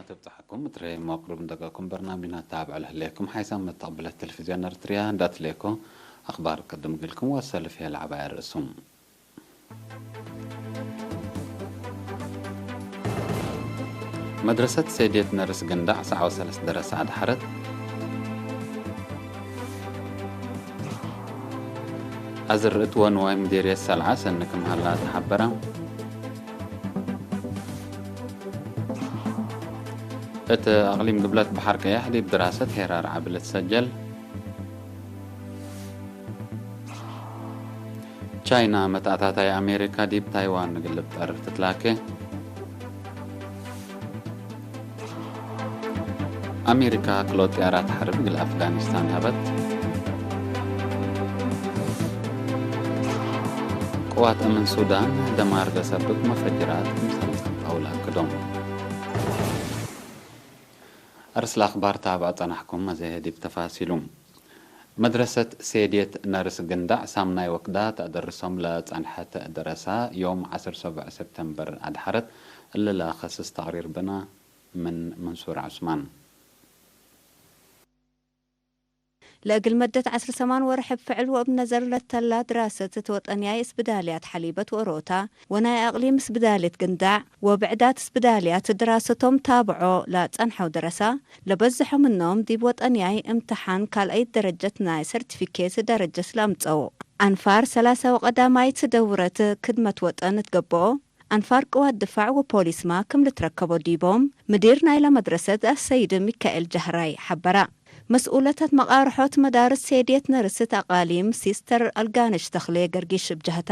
ትብጻሕኩም እትረይ መቕሩብ እንደገኩም በርናሚና ታብዕ ለህሌኩም ሓይሳም መተቕብለት ቴሌቪዝዮን ኤርትርያ እንዳትሌኮ ኣኽባር ቅድም ግልኩም ወሰልፍ የልዓባ ርእሱም። መድረሰት ሰይድየት ነርስ ግንዳዕ ሰዓው ሰለስተ ደረሳ ኣድሓረት። ኣዝርእት ወንዋይ ምዴርየት ሰልዓ ሰኒ ክምሃላ ተሓበራ። እቲ ኣቕሊም ግብለት ባሕር ቀያሕ ዲብ ድራሰት ሄራር ዓብለት ሰጀል። ቻይና መትኣታታይ ኣሜሪካ ዲብ ታይዋን ንግልብ ጠርፍ ትትላከ። ኣሜሪካ ክሎ ጥያራት ሓርብ ግል ኣፍጋኒስታን ሃበት። ቅዋት እምን ሱዳን ደማር ዘሰብብ መፈጅራት ክምሰል ጸብጣውላ ክዶም። ኣርስላ ኣኽባር ታብዕ ጸናሕኩም መዘየ ዲብ ተፋሲሉ። መድረሰት ሴድየት ነርስ ግንዳዕ ሳምናይ ወክዳ ተደርሶም ለጸንሐት ደረሳ ዮም ዓሰርተ ሰብዕ ሰፕተምበር ኣድሓረት እልላ ኸስስ ተቕሪር ብና ምን መንሱር ዑስማን። ለእግል መደት ዓስር ሰማን ወርሕ ብፍዕል ወእብ ነዘር ለተላ ድራሰት እት ወጠንያይ እስብዳልያት ሓሊበት ወሮታ ወናይ ኣቕሊም እስብዳልየት ግንዳዕ ወብዕዳት እስብዳልያት ድራሰቶም ታብዖ ላጸንሐው ደረሳ ለበዝሖ ምኖም ዲብ ወጠንያይ እምትሓን ካልኣይት ደረጀት ናይ ሰርቲፊኬት ደረጀት ለኣምጸው ኣንፋር ሰላሳ ወቀዳማይት ደውረት ክድመት ወጠን እትገብኦ ኣንፋር ቅዋት ድፋዕ ወፖሊስማ ክም ልትረከቦ ዲቦም ምዲር ናይላ መድረሰት ኣሰይድ ሚካኤል ጃህራይ ሓበራ። መስኡለታት መቓርሖት መዳርስ ሴድየት ነርስት ኣቓሊም ሲስተር ኣልጋነሽ ተኽሌ ገርጊሽ እብ ጀህታ፣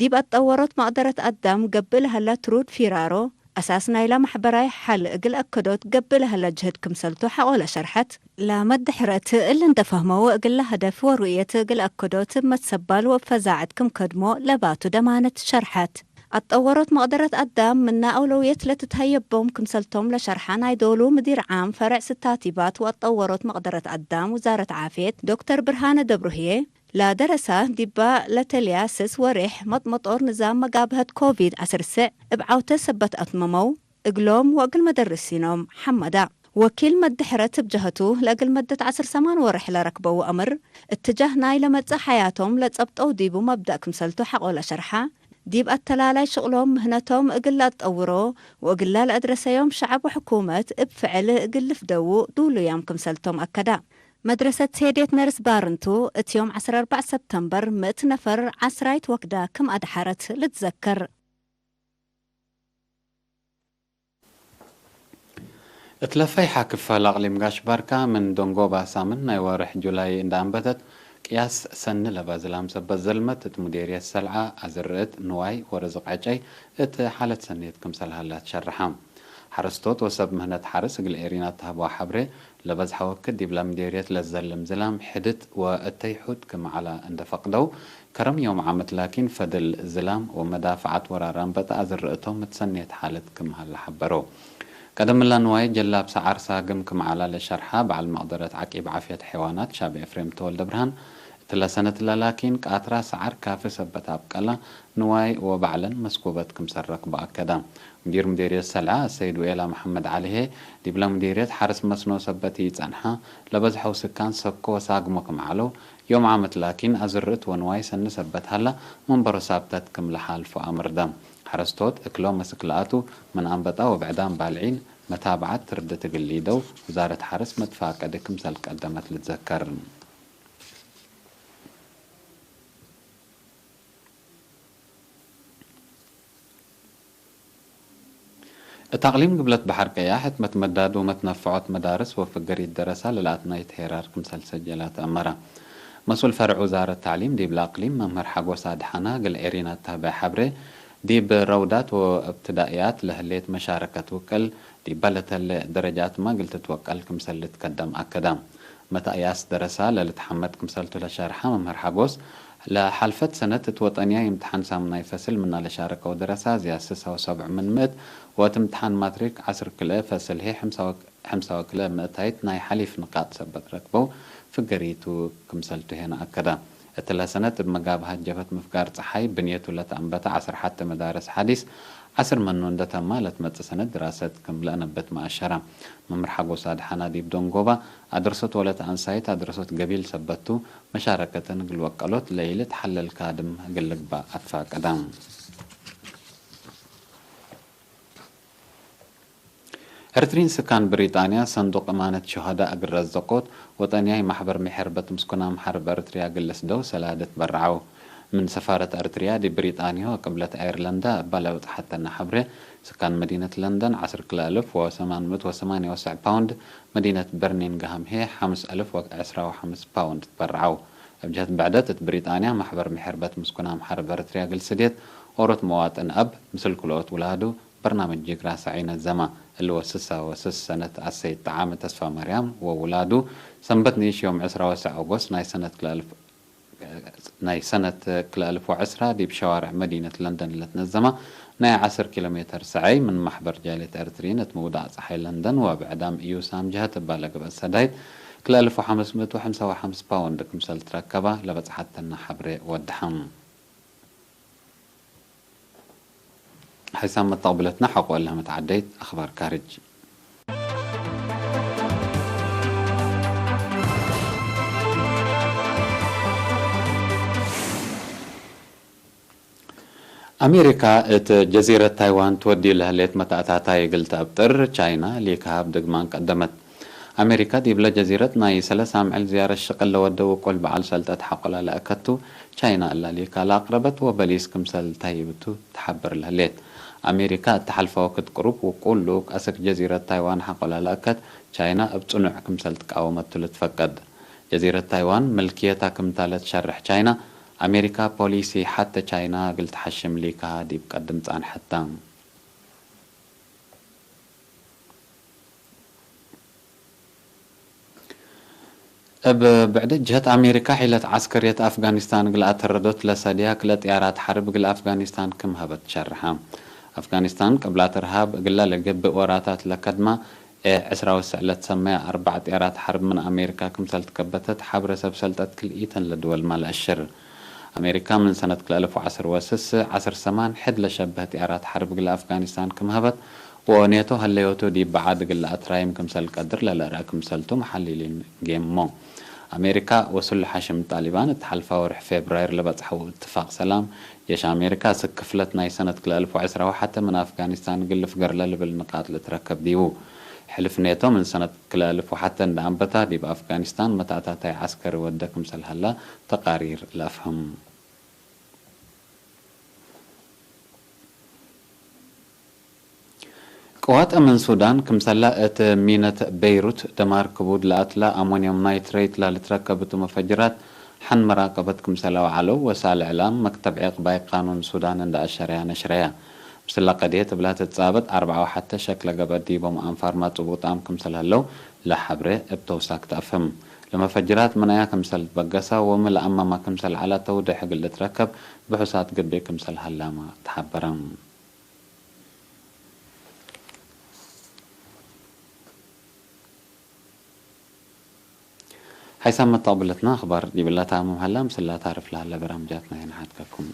ዲብ ኣጠወሮት መቕደረት ኣዳም ገብእ ለሀላ ትሩድ ፊራሮ፣ ኣሳስ ናይላ ማሕበራይ ሓል እግል ኣከዶት ገብእ ለሀላ ጅህድ ክምሰልቱ ሓቆለ ሸርሐት። ላመት ድሕረት እሊ እንደፈህመው እግላ ህደፍ ወሩእየት እግል ኣከዶት መትሰባል ወፈዛዕት ክም ከድሞ ለባቱ ደማነት ሸርሐት። ኣጠወሮት መቕደረት ኣዳም ምና ኣውለውየት ለትትሀየቦም ክምሰልቶም ለሸርሓ ናይ ዶሉ ምዲር ዓም ፈርዕ ስታቲባት ወኣጠወሮት መቕደረት ኣዳም ውዛረት ዓፍየት ዶክተር ብርሃነ ደብሩህየ፣ ላደረሳ ዲባ ለተልያ ስስ ወሬሕ መጥመጦር ንዛም መጋብሀት ኮቪድ ዓሰርተ ስዕ እብ ዓውተ ሰበት ኣትመመው እግሎም ወእግል መደርሲኖም ሓመዳ። ወኪል መድሕረት እብ ጀሀቱ ለእግል መደት ዓስር ሰማን ወርሕ ለረክበው ኣምር እትጃህ ናይ ለመጽእ ሓያቶም ለጸብጠው ዲቡ መብዳእ ክምሰልቱ ሓቆለ ሸርሓ፣ ዲብ ኣተላላይ ሽቕሎም ምህነቶም እግል ለኣጠውሮ ወእግላ ለኣድረሰዮም ሸዐብ ወሕኩመት እብ ፍዕል እግል ልፍደዉ ዱሉያም ክምሰልቶም ኣከዳ። መድረሰት ሴዴት ነርስ ባርንቱ እት ዮም ዓሰርተ ኣርባዕ ሰብተምበር ምእት ነፈር ዓስራይት ወክዳ ክም ኣድሓረት ልትዘከር። እት ለፈይሓ ክፋል ኣቕሊም ጋሽ ባርካ ምን ደንጎባ ሳምን ናይ ወርሕ ጁላይ እንዳ ኣንበተት ቅያስ ሰኒ ለባ ዝላም ሰበት ዘልመት እት ሙዴርየት ሰልዓ ኣዝርእት ንዋይ ወርዝቕ ዕጨይ እት ሓለት ሰኔት ክምሰል ሃላ ትሸርሓ። ሓረስቶት ወሰብ ምህነት ሓርስ እግል ኤሪና እተሃብዋ ሓብሬ ለበዝሐ ወክድ ዲብላ ምዴርየት ለዘልም ዝላም ሕድት ወእተይ ሑድ ክም ዓላ እንደ ፈቅደው፣ ከረም ዮም ዓመት ላኪን ፈድል ዝላም ወመዳፍዓት ወራር ኣንበጣ ኣዝርእቶም እት ሰኔት ሓለት ክም ሃላ ሓበረው። ቀደምላ ንዋይ ጀላብ ሰዓር ሳግም ክም ዓላ ለሸርሓ በዓል መቕደረት ዓቂብ ዓፍየት ሐይዋናት ሻብ ኤፍሬም ተወልደ ብርሃን፣ እትለ ሰነትለ ላኪን ቃትራ ሰዓር ካፊ ሰበት ኣብቀላ ንዋይ ወባዕለን መስኩበት ክምሰል ረክቦ ኣከዳ። ሙዲር ሙዴርየት ሰልዓ ኣሰይድ ውኤላ መሐመድ ዓሊሄ፣ ዲብለ ሙዴርየት ሓርስ መስኖ ሰበት ኢጸንሓ፣ ለበዝሐው ስካን ሰብኮ ወሳግሞ ክም ዓለው፣ ዮም ዓመት ላኪን ኣዝርእት ወንዋይ ሰኒ ሰበት ሃላ መንበሮ ሳብተት ክም ለሓልፎ ኣምርደ። ሓረስቶት እክሎ መስክ ለኣቱ ምን ኣንበጣ ወብዕዳም ባልዒን መታብዓት ትርድት እግል ሊደው ውዛረት ሓርስ መትፋቀዲ ክምሰል ቀደመት ልትዘከር። እት ኣቕሊም ግብለት በሐር ቀያሕ፣ ሕትመት መዳድ ወመትነፍዖት መዳርስ ወፍግሪት ደረሳ ለለኣትናይት ሄራር ክምሰል ሰጀላ ተአመረ። መስኡል ፈርዕ ውዛረት ተዕሊም ዲብለ ኣቅሊም መምህር ሓጎስ ኣድሓና እግል ኤሪና እተህበ ሐብሬ፣ ዲብ ረውዳት ወእብትዳእያት ለህሌት መሻረከት ውቅል፣ ዲባ ለተሌ ደረጃትማ እግል ትትወቀል ክምሰል ልትከደም ኣከደ። መትአያስ ደረሳ ለልትሐመድ ክምሰልቱ ለሸርሐ መምህር ሓጎስ፣ ለሓልፈት ሰነት እት ወጠንያ እምትሓን ሳምናይ ፈስል ምና ለሻረከው ደረሳ ዝያድ ስሳ ወሰብዕ ምን ምእት ወእት እምትሓን ማትሪክ ዐስር ክልኤ ፈስል ሄ ሕምሳ ወክልኤ ምእታይት ናይ ሐሊፍ ንቃጥ ሰበት ረክበው ፍገሪቱ ክምሰልቱ ሄነ ኣከደ። እትለ ሰነት እብ መጋብሃት ጀፈት ምፍጋር ጸሓይ ብንየቱ ለተአንበተ ዐስር ሐተ መዳርስ ሐዲስ ዓስር መኖ እንደተማ ለትመጽእ ሰነት ድራሰት ክም ለአነበት መአሸራ። መምህር ሓጎስ አድሓና ዲብ ደንጎባ፣ አድረሶት ወለት አንሳይት አድረሶት ገቢል ሰበቱ፣ መሻረከተን እግል ወቀሎት ለይልት ሐለል ካድም እግል ልግባእ አትፋቀዳ። ኤርትሪን ስካን ብሪጣንያ ሰንዱቅ እማነት ሹሃዳ እግል ረዘቆት ወጠንያይ ማሕበር ምሕርበት ምስኩናም ሐርብ ኤርትርያ ግልስ ደው ሰላደት በርዓው። ምን ሰፋረት ኤርትርያ ዲብ ብሪጣንዮ ቅብለት አየርለንዳ እባ ለበጽሐተና ሐብሬ፣ ስካን መዲነት ለንደን ዓስር ክልተ እልፍ ወሰማን ምእት ወሰማንያ ወሰዕ ፓውንድ፣ መዲነት በርሚንግሃም ሄ ሐምስ እልፍ ወዕስራ ወሐምስ ፓውንድ ትበርዓው። እብ ጀህት ብዕደት እት ብሪጣንያ ማሕበር ምሕርበት ምስኩናም ሐርብ ኤርትርያ ግልስዴት ኦሮት መዋጥን አብ ምስል ክልኦት ውላዱ በርናምጅ ጅግራ ሰዒነት ዘማ እሊ ወስሳ ወስስ ሰነት አሰይት ጠዓመ ተስፋ ማርያም ወውላዱ ሰንበት ንኢሽ ዮም ዕስራ ወሰዕ ኦጎስት ናይ ሰነት ክልተ እልፍ ናይ ሰነት ክልተ እልፍ ወዕስራ ዲብ ሸዋርዕ መዲነት ለንደን ለትነዘማ ናይ ዓስር ኪሎ ሜተር ሰዐይ ምን ማሕበር ጃልየት ኤርትሪን እት ምውዳቕ ጸሓይ ለንደን ወብዕዳም እዩ ሳም ጀህት እባ ለግበእ ሰዳይት ክልተ እልፍ ወሐምስ ምእት ወሐምሳ ወሐምስ ፓውንድ ክምሰል ትረከባ ለበጽሓተና ሐብሬ ወድሓም። ሓይሳም መተቕብለትና ሓቆ እለ መትዓደይት ኣኽባር ካርጅ። ኣሜሪካ እት ጀዚረት ታይዋን ትወዲ ለህሌት መታእታታ ይግል ተብጥር ቻይና ሊካ ሃብ ድግማን ቀደመት። ኣሜሪካ ዲብለ ጀዚረት ናይ ሰለሳ ምዕል ዝያረት ሽቅል ለወደ ውቁል በዓል ሰልጠት ሓቆላ ለእከቱ ቻይና እላ ሊካ ለአቅረበት ወበሊስ ክምሰል ታይብቱ ተሓብር ለህሌት። ኣሜሪካ እተሓልፈ ወክድ ቅሩብ ውቁል ልኡክ አሰክ ጀዚረት ታይዋን ሓቆላ ለእከት ቻይና እብ ጽኑዕ ክምሰል ትቃወመቱ ልትፈቀድ። ጀዚረት ታይዋን ምልክየታ ክምታ ለትሸርሕ ቻይና፣ ኣሜሪካ ፖሊሲ ሓተ ቻይና እግል ተሓሽም ሊካ ዲብ ቀድም ጻንሐታ። እብ ብዕደት ጀህት ኣሜሪካ ሒለት ዐስከርየት አፍጋኒስታን እግል አተረዶት ለሰድያ ክለ ጥያራት ሐርብ እግል አፍጋኒስታን ክም ሀበት ሸርሐ። አፍጋኒስታን ቅብላት እርሃብ እግላ ለገብእ ወራታት ለከድማ ኤ ዕስራ ወሰዕ ለትሰመያ አርባዕ ጥያራት ሐርብ ምን አሜሪካ ክምሰል ትከበተት ሐብረ ሰብ ሰልጠት ክልኢተን ለድወል ማል አሽር። አሜሪካ ምን ሰነት ክልተ እልፍ ወዐስር ወስስ ዐስር ሰማን ሕድ ለሸበህ ጥያራት ሐርብ እግለ አፍጋኒስታን ክም ሀበት፣ ወኔቶ ሀለዮቱ ዲብ በዓድ እግለ አትራይም ክምሰል ቀድር ለለአርአ ክምሰልቱ መሐሊሊን ጌምሞ። አሜሪካ ወስሉ ሐሽም ጣሊባን እት ሐልፋ ወርሕ ፌብራይር ለበጽሐው እትፋቅ ሰላም፣ ጄሽ አሜሪካ እስክ ክፍለት ናይ ሰነት ክልተ እልፍ ወዐስራ ወሐተ ምን አፍጋኒስታን እግል ልፍገር ለልብል ንቃጥ ልትረከብ ዲቡ። ሕልፍ ኔቶ ምን ሰነት ክልተ እልፍ ወሐተ እንደ አንበታ ዲብ አፍጋኒስታን መታእታታይ ዐስከሪ ወደ ክምሰል ሀላ ተቃሪር ለአፍህም። ቅዋት አምን ሱዳን ክምሰላ እት ሚነት ቤይሩት ደማር ክቡድ ለአትላ አሞንየም ናይትሬት ላልትረከብቱ መፈጅራት ሐን መራቀበት ክምሰላ ወዓለው ወሳል እዕላም መክተብ ዒቅባይ ቃኑን ሱዳን እንደ አሸረያ ነሽረያ። ምስላ ቀድየት እብላ ትጻበጥ አርብዓ ወሐተ ሸክለ ገበ ዲቦም አንፋር ማጽቡጣም ክምሰል ሀለው ለሐብረ እብ ተውሳክ ተአፍህም። ለመፈጅራት ምንያ ክምሰል ትበገሳ ወሚ ለአማማ ክምሰል ዐላ ተውደ ሕግል ልትረከብ ብሑሳት ግቤ ክምሰል ሀላማ ተሐበረም። ሓይሳም መተቕብለትና ኣኽባር ዲብላ ታምም ሃላ ምስላ ታርፍ ለሃለ በራምጃትና የንሓትከኩም።